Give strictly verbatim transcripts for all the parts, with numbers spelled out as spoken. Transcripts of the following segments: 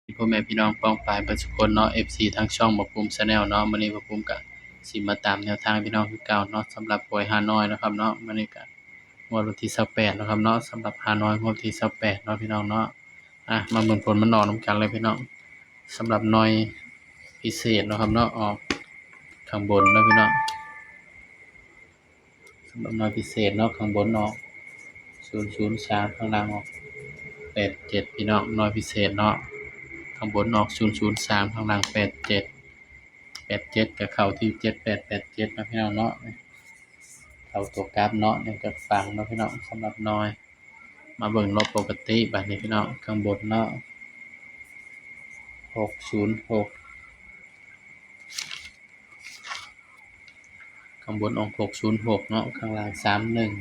พ่อแม่พี่น้องป้องปายเบิดสุคนเนาะ เอฟซี ทางช่องบ่าวปุ้ม Channel เนาะ มื้อนี้บ่าวปุ้มก็สิมาตามแนวทางพี่น้องคือเก่าเนาะ สำหรับหวยฮานอยเนาะครับเนาะ มื้อนี้ก็งวดวันที่ซาวแปดเนาะครับเนาะ สำหรับฮานอยงวดที่ซาวแปดเนาะพี่น้องเนาะ อ่ะ มาเบิ่งผลมันออกนำกันเลยพี่น้อง สำหรับหน่วยพิเศษเนาะครับเนาะ ออกข้างบนเนาะพี่น้อง สำหรับหน่วยพิเศษเนาะ ข้างบนออกศูนย์ศูนย์สาม ข้างล่างออกแปดเจ็ด พี่น้อง หน่วยพิเศษเนาะ ข้างบนออกศูนย์ศูนย์สาม ข้างล่างแปดเจ็ด แปดเจ็ด ก็เข้าที่เจ็ดแปด แปดเจ็ด นะพี่น้องเนาะ เข้าตัวกลับเนาะ นี่ก็ปังเนาะพี่น้อง สำหรับหน่วย มาเบิ่งหน่วยปกติบัดนี้พี่น้อง ข้างบนเนาะ หกศูนย์หก ข้างบนออกหกศูนย์หกเนาะ ข้างล่างสามหนึ่ง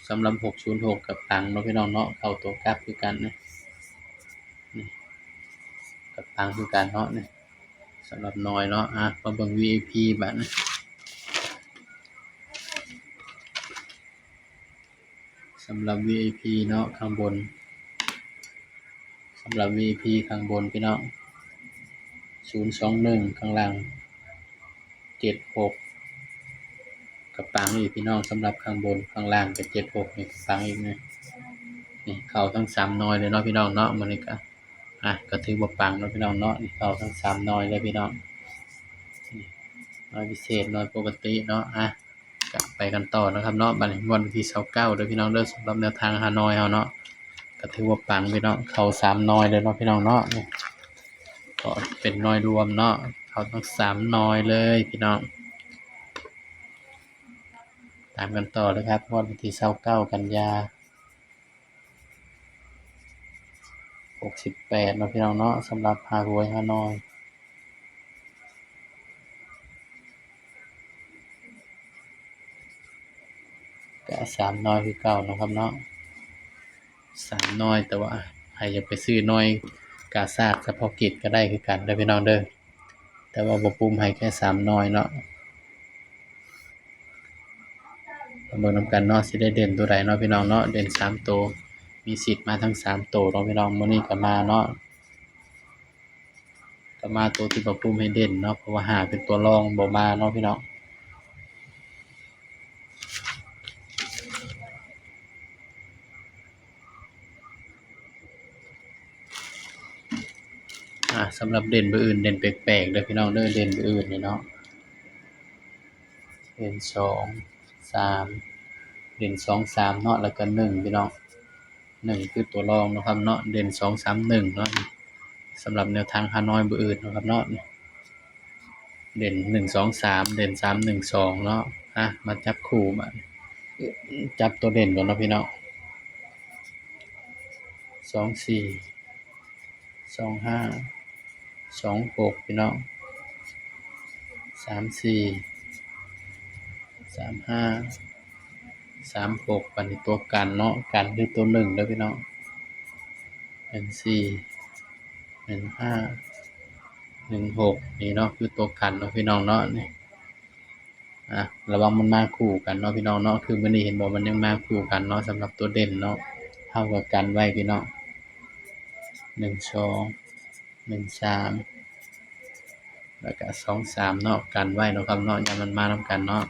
สำหรับหกศูนย์หกก็ปังเนาะพี่น้องเนาะ เข้าตัวกลับคือกันนะ นี่ ก็ปังคือกันเนาะนี่ สำหรับหน่วยเนาะ อ่ะ มาเบิ่ง วีไอพี บัดนะ สำหรับ วีไอพี เนาะ ข้างบน สำหรับ วีไอพี ข้างบนพี่น้อง ศูนย์สองหนึ่ง ข้างล่างเจ็ดหก ก็ปังอีกพี่น้อง สำหรับข้างบน ข้างล่างก็เจ็ดหก นี่ก็ปังอีกนะ นี่เข้าทั้งสามหน่วยเลยเนาะพี่น้องเนาะ มื้อนี้ก็ อ่ะ ก็ถือว่าปังเนาะพี่น้องเนาะ นี่เข้าทั้งสามหน่วยเลยพี่น้อง นี่หน่วยพิเศษ หน่วยปกติเนาะ อ่ะ ก็ไปกันต่อนะครับเนาะ บัดนี้งวดวันที่ซาวเก้าเด้อพี่น้องเด้อ สำหรับแนวทางฮานอยเฮาเนาะ ก็ถือว่าปังพี่น้อง เข้าสามหน่วยเลยเนาะพี่น้องเนาะ นี่ก็เป็นหน่วยรวมเนาะ เข้าทั้งสามหน่วยเลยพี่น้อง ตามกันต่อเลยครับ งวดวันที่ซาวเก้า กันยา หกสิบแปด เนาะพี่น้องเนาะ สำหรับฮาหวยฮานอย ก็สามหน่วยคือเก่าเนาะครับเนาะ สามหน่วย แต่ว่าใครอยากไปซื้อหน่วยกาชาดเฉพาะกิจก็ได้คือกันเด้อพี่น้องเด้อ แต่ว่าบ่าวปุ้มให้แค่สามหน่วยเนาะ มาเบิ่งนำกันเนาะ สิได้เด่นตัวใดเนาะพี่น้องเนาะ เด่นสามตัว มีสิทธิ์มาทั้งสามตัวเนาะพี่น้อง มื้อนี้ก็มาเนาะ ก็มาตัวที่บ่าวปุ้มให้เด่นเนาะ เพราะว่าห้าเป็นตัวรองบ่มาเนาะพี่น้อง อ่า สำหรับเด่นเบอร์อื่น เด่นแปลกๆเด้อพี่น้องเด้อ เด่นเบอร์อื่นนี่เนาะ เด่นสอง สาม เด่นสอง สาม เนาะ แล้วก็หนึ่ง พี่น้อง หนึ่ง คือตัวรองเนาะครับเนาะ เด่นสอง สาม หนึ่ง เนาะ สำหรับแนวทางฮานอยเบอร์อื่นเนาะครับเนาะ เด่น หนึ่ง สอง สาม เด่น สาม หนึ่ง สอง เนาะ อ่ะ มาจับคู่มา จับตัวเด่นก่อนเนาะพี่น้อง สอง สี่ สอง ห้า สอง หก พี่น้อง สาม สี่ สาม ห้า สาม หก บัดนี้ตัวกันเนาะ กันคือตัวหนึ่งเด้อพี่น้อง หนึ่ง สี่ หนึ่ง ห้า หนึ่ง หก นี่เนาะ คือตัวกันเนาะพี่น้องเนาะ นี่ อ่ะ ระวังมันมาคู่กันเนาะพี่น้องเนาะ คือมื้อนี้เห็นบ่ มันยังมาคู่กันเนาะ สำหรับตัวเด่นเนาะ เฮาก็กันไว้พี่น้อง หนึ่ง สอง หนึ่ง สาม แล้วก็ สอง สาม เนาะ กันไว้เนาะครับเนาะ อย่ามันมานำกันเนาะ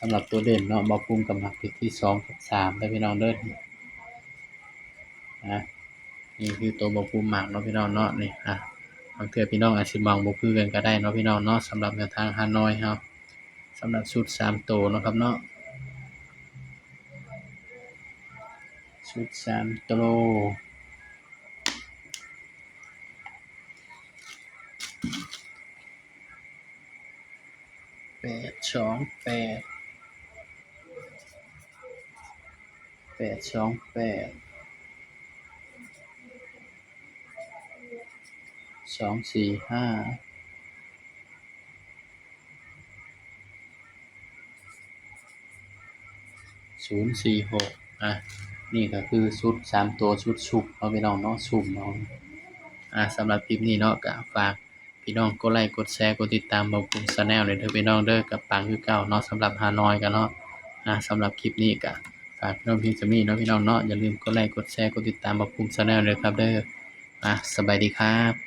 สำหรับตัวเด่นเนาะ บ่าวปุ้มก็มักอยู่ที่ สอง กับ สาม เด้อพี่น้องเด้อ นะ นี่คือตัวบ่าวปุ้มมักเนาะพี่น้องเนาะ นี่ อ่ะ บางเทื่อพี่น้องอาจสิมองบ่คือกันก็ได้เนาะพี่น้องเนาะ สำหรับแนวทางฮานอยเฮา สำหรับชุดสามตัวเนาะครับเนาะ ชุดสามตัว แปดสองแปด แปดสองแปด สองสี่ห้า ศูนย์สี่หก อ่ะ นี่ก็คือชุดสามตัว ชุดชุบเนาะพี่น้องเนาะ ชุบเนาะ อ่ะ สำหรับคลิปนี้เนาะ ก็ฝากพี่น้องกดไลค์ กดแชร์ กดติดตามบ่าวปุ้ม Channel เลยเด้อพี่น้องเด้อ ก็ปังคือเก่าเนาะ สำหรับฮานอยกันเนาะ อ่ะ สำหรับคลิปนี้ก็ฝากพี่น้องเพียงส่ำนี้เนาะพี่น้องเนาะ อย่าลืมกดไลค์ กดแชร์ กดติดตามบ่าวปุ้ม Channel เลยครับเด้อ อ่ะ สบายดีครับ